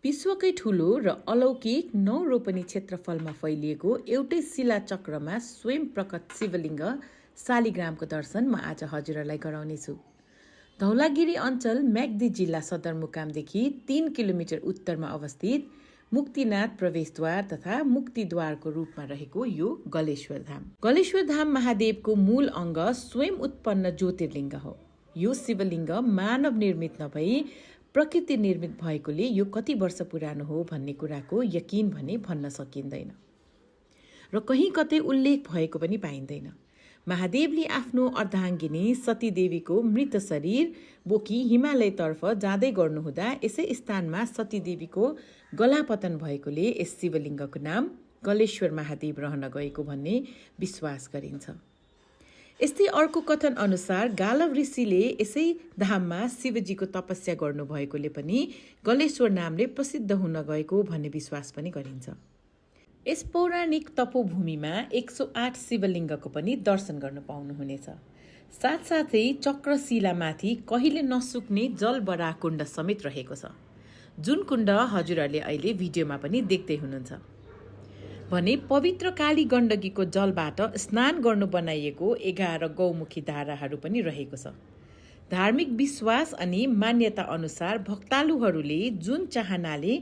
विश्वकै ठूलो र अलौकिक 9 रोपनी क्षेत्रफलमा फैलिएको एउटै शिलाचक्रमा स्वयं प्रकट शिवलिङ्ग शालिग्रामको दर्शन म आज हजुरहरूलाई गराउनेछु। धौलागिरी अञ्चल म्याग्दी जिल्ला सदरमुकामदेखि 3 किलोमिटर उत्तरमा अवस्थित मुक्तिनाथ प्रवेशद्वार तथा मुक्तिद्वारको रूपमा रहेको यो गलेश्वर धाम। गलेश्वर धाम महादेवको मूल अङ्ग स्वयं उत्पन्न ज्योतिर्लिङ्ग हो। यो शिवलिङ्ग मानव निर्मित नभई प्रकृति निर्मित भएकोले यो कति वर्ष पुरानो हो भन्ने कुराको यकिन भने भन्न सकिँदैन र कहीँ कतै उल्लेख भएको पनि पाइँदैन। महादेवले आफ्नो अर्धाङ्गिनी सतीदेवीको मृत शरीर बोकी हिमालयतर्फ जाँदै गर्नुहुँदा यसै स्थानमा सतीदेवीको गलापतन भएकोले यस शिवलिङ्गको नाम गलेश्वर महादेव रहन गएको भन्ने विश्वास गरिन्छ। यस्तै अर्को कथन अनुसार गालव ऋषिले यसै धाममा शिवजीको तपस्या गर्नुभएकोले पनि गलेश्वर नामले प्रसिद्ध हुन गएको भन्ने विश्वास पनि गरिन्छ। यस पौराणिक तपोभूमिमा 108 शिवलिङ्गको पनि दर्शन गर्न पाउनुहुनेछ। साथसाथै चक्रशिलामाथि कहिले नसुक्ने जलबराह कुण्ड समेत रहेको छ, जुन कुण्ड हजुरहरूले अहिले भिडियोमा पनि देख्दै हुनुहुन्छ भने पवित्र काली गण्डकीको जलबाट स्नान गर्नु बनाइएको 11 गौमुखी धाराहरू पनि रहेको छ। धार्मिक विश्वास अनि मान्यता अनुसार भक्तालुहरूले जुन चाहनाले